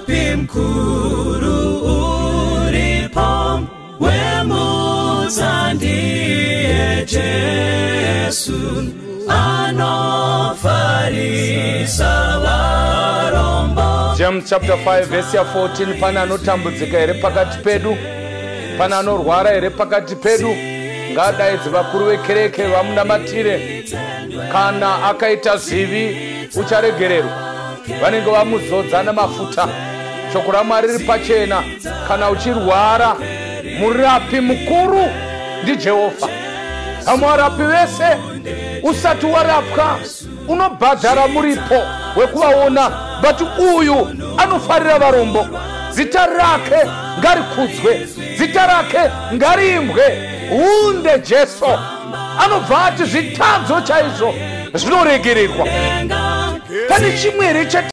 Murapi mkuru uripo, wemutsa ndiye Jesu, anofarisa varombo. James chapter 5 verse ya 14. Pane anotambudzika here pakati pedu? Pane anorwara here pakati pedu? Ngaadaidze vakuru vekereke vamunamatire. Kana akaita zvivi, ucharegererwa, vanenge vamuzodza namafuta. Shoko raMwari riri pachena. Kana uchirwara, murapi mukuru ndiJehovha. Vamwe varapi vese, usati warapwa unobhadhara muripo wekuvaona, but uyu anofarira varombo. Zita rake ngarikudzwe, zita rake ngariimbwe. Hunde Jesu anobva ati zvitadzo chaizvo zvinoregererwa. Pane chimwe here?